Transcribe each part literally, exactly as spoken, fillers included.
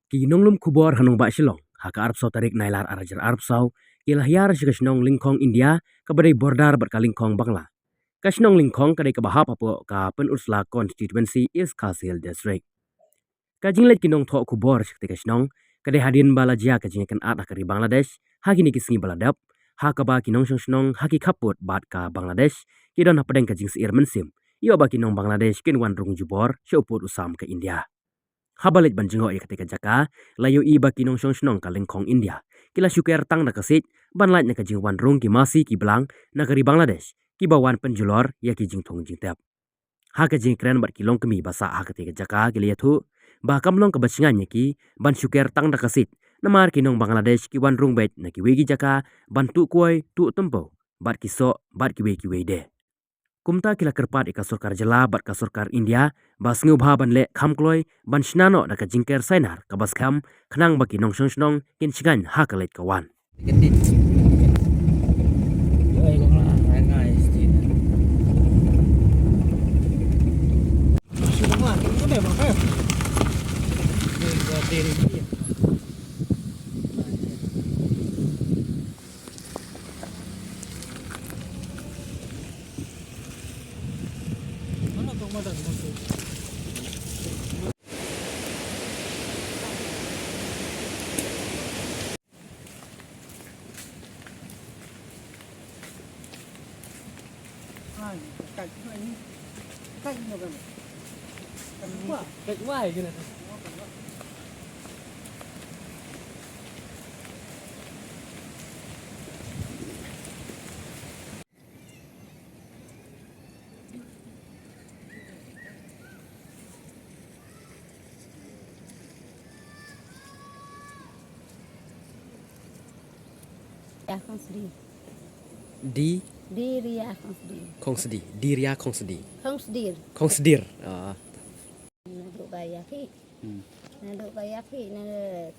Ki nonglum khubor ha nongbah Shillong, ha ka arphew saw tarik Nailar arhajar arphew saw, ki la hiar sha ka shnong Lyngkhong India, kaba dei border bad ka Lyngkhong Bangla. Ka shnong Lyngkhong ka dei kaba hap hapoh ka Pynursla constituency, East Khasi Hills District. Ka jingleit ki nongthoh khubor sha katei ka shnong ka dei hadien ba la jia ka jingïakynad ha ka ri Bangladesh ha kine ki sngi ba la dep, ha kaba ki nongshong shnong ha ki khappud bad ka Bangladesh ki don hapdeng ka jingsyier mynsiem ïoh ba ki nong Bangladesh kin wan rung jubor sha u pud u sam ka India. Haba leit ban jngoh ïa katei ka jaka, la ïohi ba ki nongshong shnong ka Lyngkhong India ki la shu ker tang da ka siej ban lait na ka jingwan rung ki masi ki blang na ka ri Bangladesh kiba wan pynjulor ïa ki jingthung jingtep. Ha ka jingkren bad ki longkmie ba sah ha katei ka jaka, ki la ïathuh ba kam long kaba shngaiñ ïa ki ban shu ker tang da ka siej, namar ki nong Bangladesh ki wan rung beit na kiwei ki jaka ban tuh kuwai, tuh tympew, bad ki soh, bad kiwei kiwei de. Kumta ki la kyrpad ïa ka sorkar jylla bad ka sorkar India ba sngewbha ban leh kham kloi ban shna noh da ka jingker sainar kaba skhem, khnang ba ki nongshong shnong kin shngaiñ ha ka leit ka wan. Ria Khongsdi. Di? Di Ria Khongsdi. Khongsdi. Di Ria Khongsdi. Khongsdir. Khongsdir. Ah. Naduh ba ïakhih. Hmm. Naduh ba ïakhih na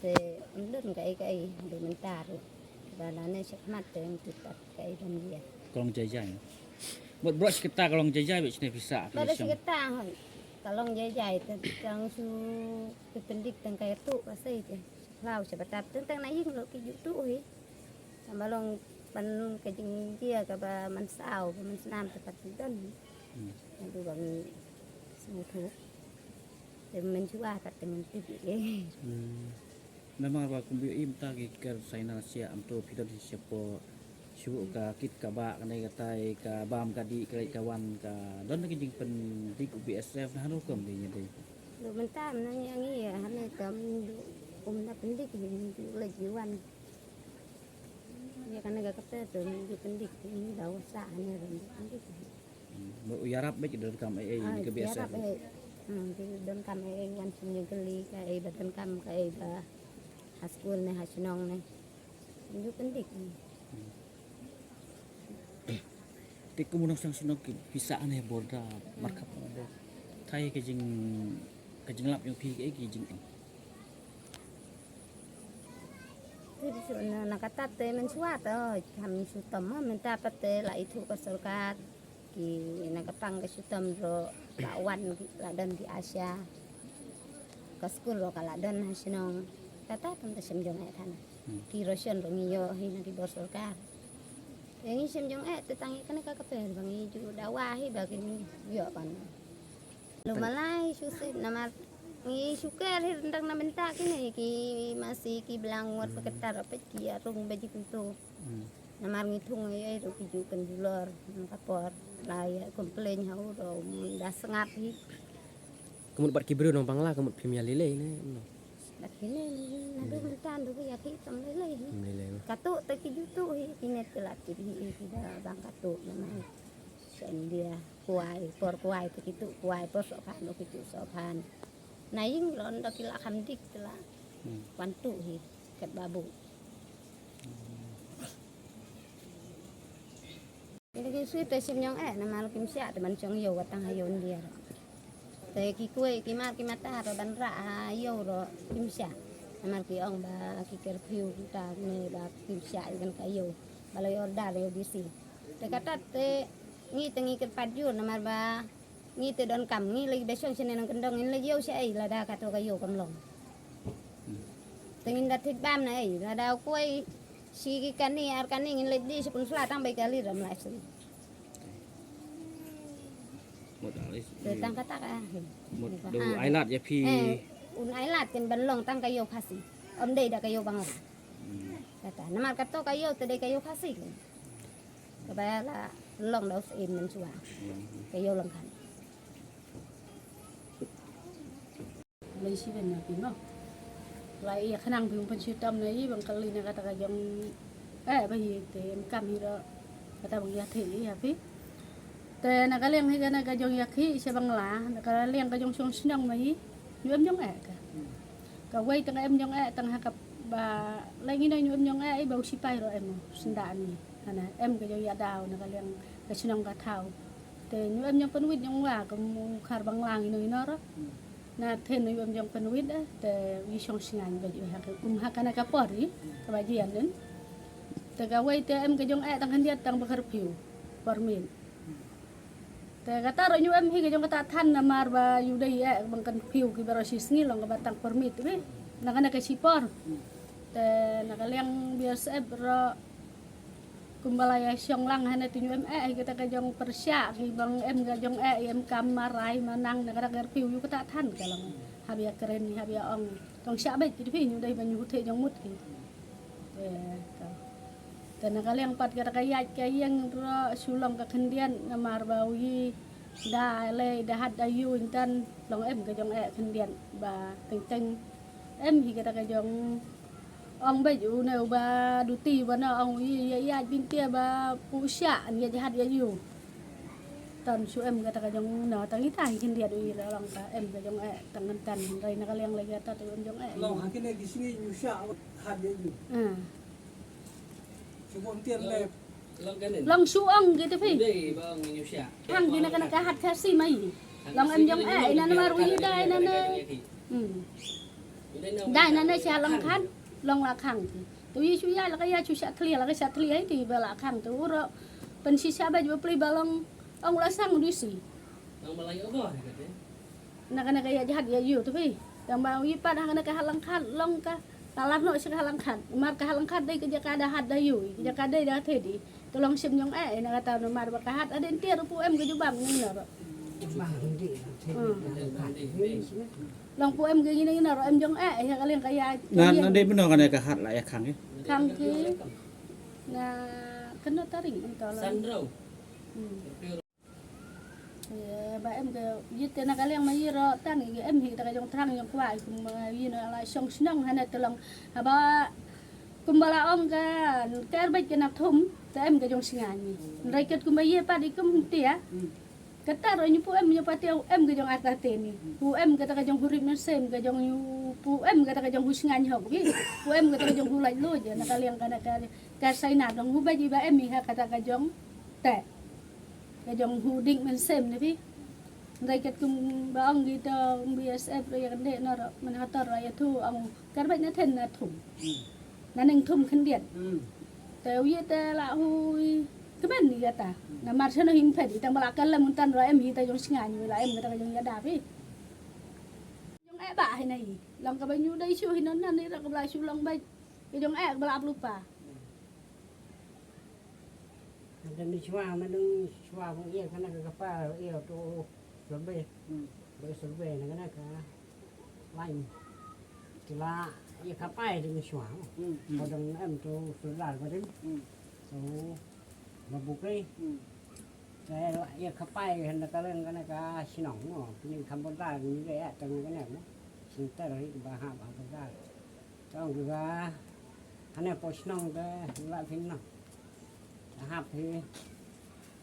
te ym don kaei kaei haduh mynta ruh. Ba lane shakhmat te ym tip pat kaei ban ïa. Ka long jai jai. Mut bro shi katta ka long jai jai bad shane pisa. Ba da shi katta hoi. Ka long jai jai te tang shu pyndik tang ka ïathuh ka sei te. Khlaw sha batat tang tang na ïing ruh ki ju tuh hi. Tang ba long ban ka jingjia kaba man saw ba man snam te pat ki don. Hmm. Naduh ba ngi sngewthuh. Te mynshuwa pat te ngin tip ïa ki. Hmm. Namar ba kumba ïohi mynta ki ker sainar sha, ym to phi don hi shapoh. Shu ka kit ka bah, kane katai, ka bam ka dih, ka leit ka wan, ka don ki jingpyndik u B S F, na hano kum dei ngi dei. Duh mynta mynne ngi hangne kam duh kum da pyndik, ngi duh leit ngi wan. Ïa kane ka kata te ngi duh pyndik, ngi da wasa hangne ruh ngi duh pyndik. Hmm, ba u ïarap beit, donkam ei ei. Ah, ka B S F ïarap ei. Hmm, ki donkam ei ei, wan sum jingkylli kaei ba donkam, kaei ba ha skul ne ha shnong ne. Ju pyndik. Hmm. Te kum u nongshong shnong ki pisa ne border markhap ne. Kaei ka jing, ka jinglap jong phi, kaei ki jingim. Te shu na, na kata te mynshuwa te, oh, kam shu tam, oh, mynta pat te la ithuh ka sorkar. Ki na ka pang ka shitom ruh la wan, la don ki ASHA. Ka skul ruh ka la don ha shnong. Kata tam ka shem jong eh than. Hmm. Ki ration ruh ngi ïoh hi na ki bor sorkar. Ïa ngi shem jong eh te tang ïa kane ka kaper ba ngi ju dawa hi ba kin ïoh ban. Lum malai shu sait namar ngi shu ker hi ryndang na bynta kine ki masi ki blang ngut ba kata ruh peit ki ïa rung ba ji kumto. Hmm. Namar ngi thung ei ei ruh ki ju kynjulor, nang ka por la ïa complain ha u ruh um da sngap hi. Ka mut bad ki briew nong Bangla, ka mut phim ïa lei lei ne, no? Bad kine naduh mynta ruh ïa ki tam lei lei hi. Lei lei, no? Katu te ki ju tuh hi, kine te la tip hi, hi ki da bang katu namar sha India kwai, por kwai te ki tuh kwai, por sohphan ruh ki tuh sohphan. Na ïing lon da ki la kham dik te la wan tuh hi kat babu. Ïa ki shu te shim jong eh namar kim shah te ban shong ïew ka tang ha ïew India ruh. Te ki kwei ki mar ki mata ruh ban rah ha ïew ruh kim shah. Namar ki ong ba ki curfew kita ne ba kim shah ïa ka ïew. Ba la order ïa U D C. Te kata te ngi te ngi kyrpad jur namar ba ngi te donkam, ngi lei ba shong shane nongkyndong, ngi lei ïew shaei lada kato ka ïew kam long. Hmm. Te ngin da thied bam na ei, lada u kwai shi ki kani ar kani ngin leit die shi pynshla tang ba i kali ram lai sien. Mut da lei. Te tang kata ka. Mut da u ai lad ïa phi. Eh, un ai lad kin ban long tang ka ïew Khasi. Ym dei da ka ïew Bangla. Hmm. Kata namar kato ka ïew te dei ka ïew Khasi. Kaba la long da u Syiem mynshuwa. Hmm. Ka ïew Langkhan. Lei shi bynta phi mo. La ïa khnang phi pyn shitom na i bang kali na kata ka jong. Eh, ba hi te em kam hi ro. Kata bang ïa the hi ha phi. Te na ka liang hi kana ka jong ïa khi sha Bangla, na ka liang ka jong shong shnong ma hi. Ñu em jong eh ka. Ka wei tang em jong eh tang ha ka ba lai ngi na ñu em jong eh i ba u sipai ro em u synda ni. Ana em ka jong ïa daw na ka liang ka shnong ka thaw. Te ñu em jong pynwit jong wa ka mu khar Bangla ngi no ngi no ro. Na then ñu em jong pynwit eh, te wi shong shngain ba ju ha ka um ha kana ka por i ka ba ji anen. Te ka wei te em ka jong eh tang khyndiat tang ba curfew. Por min. Te kata ro ñu em hi ka jong kata than namar ba yu dei eh bang curfew ki ba ro shi sngi long ka ba tang por mit wi. Na kana ka shi por. Te na ka liang B S F ro kumba la ïa shong lang hane te ñu em eh hi kata ka jong pyrshah ki bang em ka jong eh em kam marai manang na kata ka curfew yu kata than ka long. Hap ïa kren hap ïa ong. Tong shah beit ki dei phi ñu dei ba ñu huthe jong mut ki. Te ka. Te na ka liang pat kata ka ïaid ka ïeng ro shu long ka khyndiat namar ba u yi da lei da hat da yu intan long em ka jong eh khyndiat ba teng teng em hi kata ka jong ong beit u ne u ba duti ba na ong u yi ïa ïaid bin tia ba pu sha an ïa hat ïa yu. Tan shu em kata ka jong na tang ita hi khyndiat u yi la long ka em ka jong eh tang ngan tan rai na ka liang lei kata tu em jong eh. Long ha kine ki sngi ñu sha hat ïa yu. Ah. Shu bom tian le. Long shu ong ki te phi. Hang ki na kana ka hat Khasi mai. Long em jong eh ina na maru yi dai na ne. Hmm. Dai na ne sha long khan long la khang ki. Tu yi shu ya la ka ya shu sha thli la ka sha thli ai ti ba la khang tu uro. Pen shi sha ba ju pli ba long ong la sang du si. Long ba la yo go. Na kana ka ïa jhat ïa yu tu phi. Tang ba u yi pat ha kana ka hat lang khat long ka la lar noh shi ka hat lang khat. Mar ka hat lang khat dei ka jaka da hat da yu, ka jaka dei da thedi. Ka long shim jong eh na kata namar ba ka hat aden tiar pu em ka jubam ngi nor. Long pu em ka ngi nor em jong eh ïa ka leng ka ïa. Na na dei beno kana ka hat la ïa khang ki. Khang ki. Na kena taring entol. Sandro. Ba em ka yit te na ka liang ma yi ro tan i em hi ta ka jong thrang jong kwai kum ma yi na la shong shnong hana te long haba kum ba la ong ka ka er bait ka na thum te em ka jong snga ni rai ket kum ba yi pat i kum tia ka ta ro ni pu em ni pa tia em ka jong ar ta te ni pu em ka ta ka jong hu rip men sem ka jong yu pu em ka ta ka jong hu snga ni hok bi pu em ka ta ka jong hu lai lo je na ka liang ka na ka ka sai na dong hu ba ji ba em hi ha ka ta ka jong te. Ka jong hu ding men sem ne phi. Ndai ket kum ba ong gi to B S F ro ya kande na ro men ha tor ro ya thu ong kar bait na then na thum. Na ning thum khyndiat. Te u ye te la hu i kmen ni ya ta. Na mar shano hing phet i tang ba la kal la mun tan ro em hi ta jong snga ni la em ka ta ka jong ya da phi. Jong eh ba hi na i long ka ba nyu dai shu hi non na ni ro ka ba la shu long ba ka jong eh ka ba la blupa. Ada ni shwa ma dang shwa mo ia kana ka kapa ia to survey. Ba survey na kana ka line. Kila ia kapai dang shwa. Ba dang em to sular ba ding. So ba bukai. Kaya ia kapai handa ka leng kana ka sinong mo. Kini kamboda ni le at tang kana mo. Sinter hi ba ha ba boda. Tong ga hane po shnong ga la phin no. Hap hi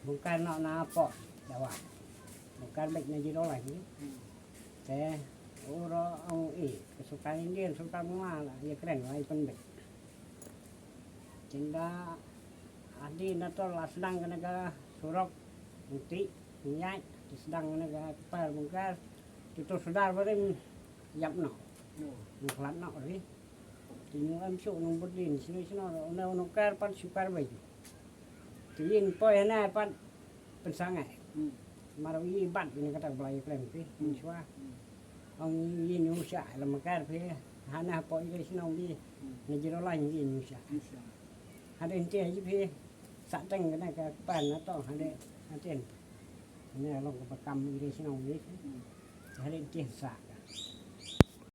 bungkar no na po dawa. Bungkar bek na jiro la hi. Te uro ong i kesukan Indian sukan mua la ye kren la i pen bek. Tinda adi na to la sedang kena ga surok. Uti nyai sedang kena ga kepar bungkar. Tutu sedar barim yap no. Nuklat no ri. Tinu em shu nung budin sino sino ne nukar pan sukar bai. Tuin poi na pan pensangai. Marawi ban ini kata belai klem pi. Sua. Ong ïa ñu sha la makar phi. Hana hapoh ïa shnong bi. Na jiro la ïa ñu sha. Hadien te ji phi. Sa teng kane ka pan na to hadien. Ne long ka pakam ïa shnong bi. Hadien te sa ka.